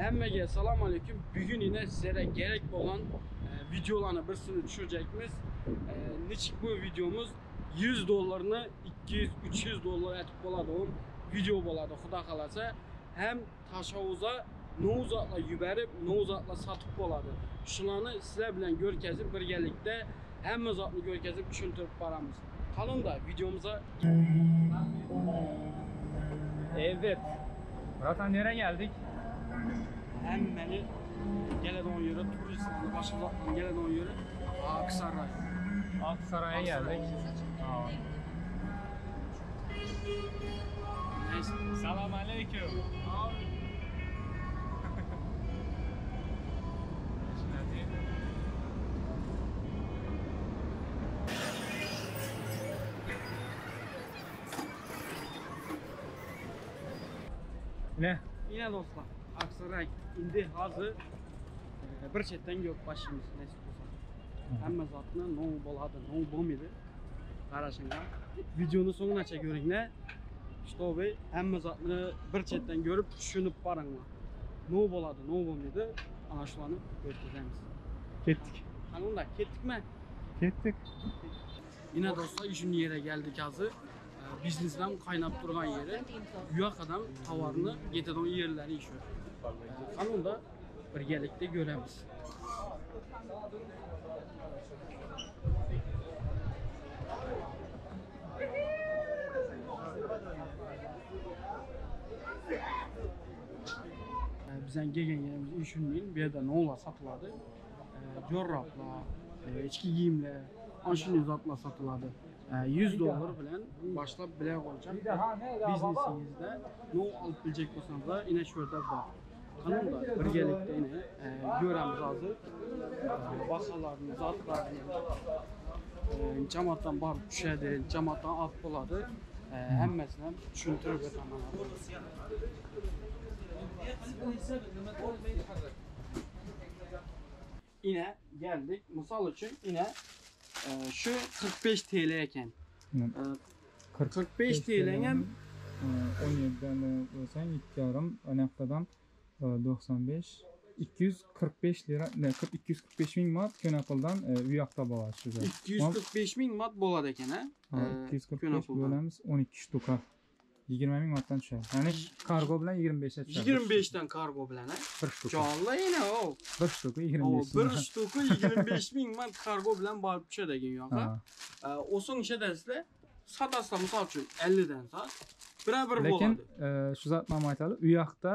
Hemmege salam aleyküm. Bugün yine sizlere gerek olan e, videolarını birisini düşürecekmiz. E, niçik bu videomuz 100 dollarını 200-300 dollar etip bolady on video bolady Huda halasa. Hem Taşavuza ne uzatla yuberip ne uzatla satıp bolady. Şularni sizler bilen görkezip birgelikte hemme zatny görkezip düşündirip baramyz. Kalın da videomuza Evet. Murat nereye geldik? Hemmeni gelen yeri turistlerni başka zatlarni gelen yeri Aksaray. Aksaray'a geldik. Aa. Neyse. Selam aleyküm. Abi. Ne? Yine dostlar Aksaray indi hazır e, bir çetten gök başımız nesip olsa. Hemme zatını ne boladı ne bolmaydı. Qarashinglar. Videonu so'ngunacha ko'ringlar. Чтобы hemme zatını bir chetdan ko'rib tushunib boringlar. Ne bo'ladi, ne bo'lmaydi. Ana shularni ko'rgazamiz. Kettik. Qani unda ketdikmi? Kettik. Yine dostlar işin yere geldik hazır. E, Biznesden kaynap durgan yeri. Uyak adam tovarını getirdiği yerleri işiyor. E, Qani unda birgalikda ko'ramiz. E, Bizden gelgen yerimiz işin bir yerde ne ola satıladı. E, Çoraplar, e, içki giyimler, anşini zatlar satıladı. E, 100 dolar bilen başlap bile olacak. Biznesinizde ne alıp bilecek olsanız da yine şurada var. Kanun da birgelikte yine e, göremiz hazır. E, bahalarını, zatlarını, e, cemaattan barıp düşedi, cemaattan alıp boladı. E, hemmesini düşündürüp ötemem. Yine geldik. Misal için yine e, şu 45 TL eken. Yine E, 45 TL'nin 17'den bo'lsang 2,5 anaqadan 95 245 lira ne 40 245 ming manat ko'napildan u yoqda bo'ladi shu joy. 245 ming mat bo'ladi ekan ha? Ha, E, 245 Ko'napuldan. bo'lamiz 12 shtuka. 20 ming manatdan tushadi. Ya'ni kargo bilan 25 ga tushadi. 25 dan kargo bilan ha? Bir shtuka. Jonli yine o. Bir shtuka O 25 bir shtuka 25 ming mat kargo bilan borib tushadi ekan u yoqqa. Ha. E, O'sing ishladasizlar, sotasizlar misol uchun 50 dan sot. Bira-bir Lekin bo'ladi. e, shu zot ham aytadi, u yoqda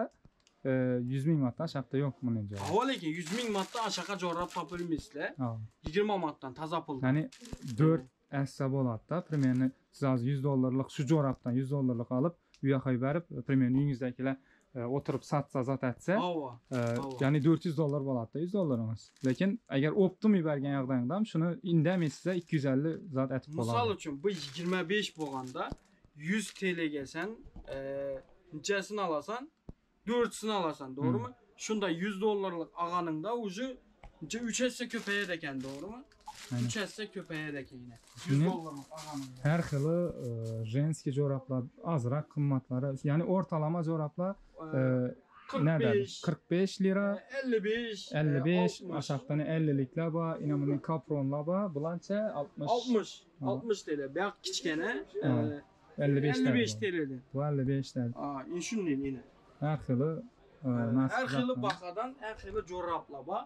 e, 100 ming manatdan shu yoqda yo'q bunday joy. Avval lekin 100 ming matdan ashaqa jorab topilmaysizlar. Ha. 20 matdan toza puldan. Ya'ni 4 assa bo'ladi-da, примерно siz hozir 100 dollarlik shu jo'rabdan 100 dollarlik olib, u yoqqa yuborib, примерно uyingizdagilar e, o'tirib sotsa, zot etsa, Ava. e, Ava. ya'ni 400 dollar bo'ladi-da 100 dollaringiz. Lekin agar optim yuborgan yoqdan ham shuni indamay sizga 250 zot etib Misol bo'ladi. uchun bu 25 bo'lganda 100 TL ga sen e, nechasini alasan? 4sini alasan, doğru mu? Shunda 100 dollarlik ağaningda уже necha 3 hassa ko'payadi ekan, doğru mu? Aynen. 3 hassa ko'payadi ekan yine. 100 Shuni- dollarlik ağaningda. Har xili e, женский jo'rablar ozroq qimmatlari, ya'ni o'rtalama jo'rablar E, e, ne derdi? 45, 45 lira, 55, 55, 60, aşağıdan 50'likler var, yine bunun kapronlar var, bulança 60, 60, Ha. 60 TL. Buyoq kichkina, Ha, e, 55 55 bu. TL'dan. Bu 55 der. Aa, shunday yine. Her xili e, nasıl Her xili zatlar. bahadan, her xili jo'rablar bor.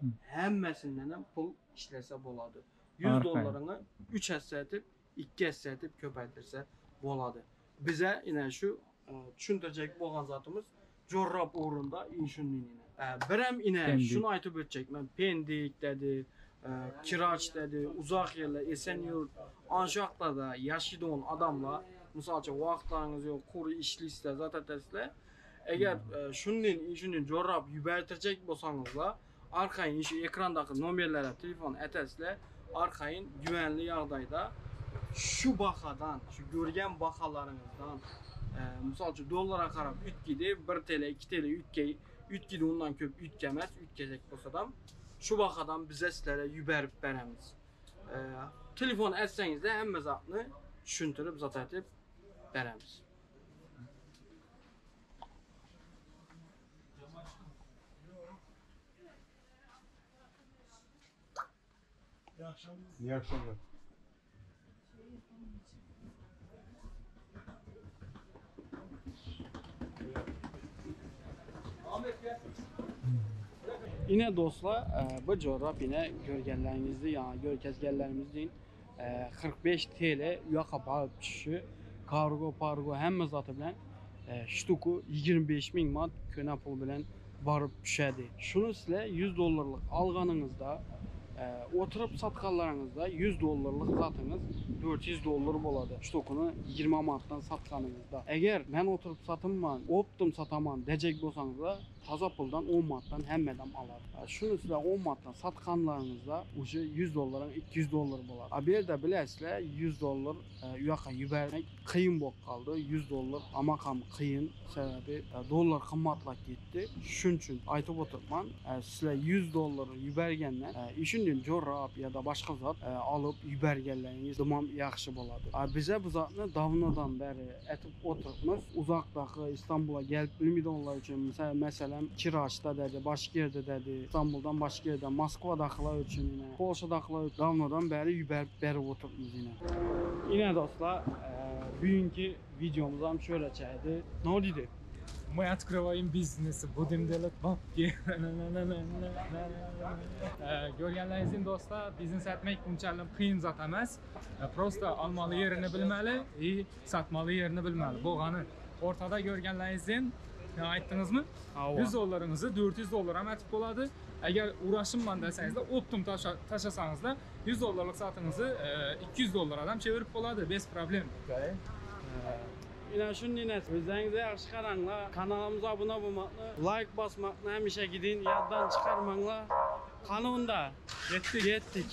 Hı. Hammasidan ham pul ishlasa bo'ladi. 100 Arqayın. dollarini 3 hassa etib, 2 hassa etib ko'paytirsa bo'ladi. Biza yine shu e, tushuntirajak bo'lgan zotimiz jo'rab o'rinda shunday yine. E, Bir ham yine Pendik. shuni aytib o'tjakman. Pendik dedi, e, Kiraç dedi, uzoq yerlar, Esenyurt, ana shu yoqlarda yashaydigan odamlar, misol uchun vaqtlaringiz yo'q, quri ishlaysizlar, zot etasizlar. Agar e, shundan shundan jo'rab yubortirajak bo'lsangizlar, arqayin shu ekrandagi nomerlarga telefon etasizlar, arqayin güvenli yoqdayda shu bahadan, shu ko'rgan bahalaringizdan e, misol uchun dollarga qarab yutkidi, 1 TL, 2 TL yutke, yutkidi undan ko'p yutkamas, yutkazak bo'lsa ham shu bahadan biza sizlarga yuborib beramiz. E, telefon etsangizlar hamma zotni tushuntirib, zot aytib beramiz. İyi akşamlar. Ine dostlar, e, bu jorap ine görgenlerinizdi, yani görkezgenlerimizin e, 45 TL yoqa barıp düşüşü, kargo, pargo hemme zatı bilen e, ştuku 25 ming manat köne pul bilen barıp düşedi. Şunu sizle 100 dollarlık alganınızda e, oturup satkanlarınızda 100 dollarlık zatınız 400 dollar boladı. Ştukunu 20 manattan satkanınızda. Eğer ben oturup satınman, optum sataman diyecek bolsanız da taza puldan 10 manattan hemmeden alar. E, Şunu sizler 10 manattan satkanlarınızda ucu 100 dolların 200 dollar bolar. A bir de bilesizler 100 dollar e, uyoqqa yubormak qiyin bo'lib qoldi. 100 dollar amakam qiyin sebebi e, dollar qimmatlab ketdi. Shuning uchun aytib o'tiribman. E, Sizlar 100 dollar yuborgandan e, shundan jo'rab ya da boshqa zot e, olib yuborganlaringiz tamom yaxshi bo'ladi. A, Bize bu zotni davnodan beri aytib o'tiribmiz. Uzoqdagi İstanbul'a gelip bilmaydiganlar uchun mesela məsələn Kiraçda dedi, başqa yerdə dedi, İstanbuldan başqa yerdə, Moskvadakılar üçün yine, Polşadakılar üçün davnodan beri yuborib berib o'tiribmiz yine. Yine dostlar, e, bugünkü videomuz ham şöyle çaydı. Ne oldu? Мы открываем бизнес, будем делать бабки. Görganlaringizdek do'stlar, biznes etmek unchalik qiyin zot emas. Просто olmalı yerini bilmeli и satmalı yerini bilmeli. Bo'lgani o'rtada ko'rganlaringizdek ne aytdingizmi? 100 dollaringizni 400 dollar ham etib bo'ladi. Agar uğraşımman desangizlar, optum tashlasangiz 100 dollarlik sotingizni e, 200 dollar ham çevirib bo'ladi, без проблем. Yine shunday narsa. O'zlaringizga yaxshi qaranglar. Kanalımıza abone olmakni, like basmakni hamisha gidin, yoddan chiqarmanglar. Qani unda? Yetdik. Yetdik.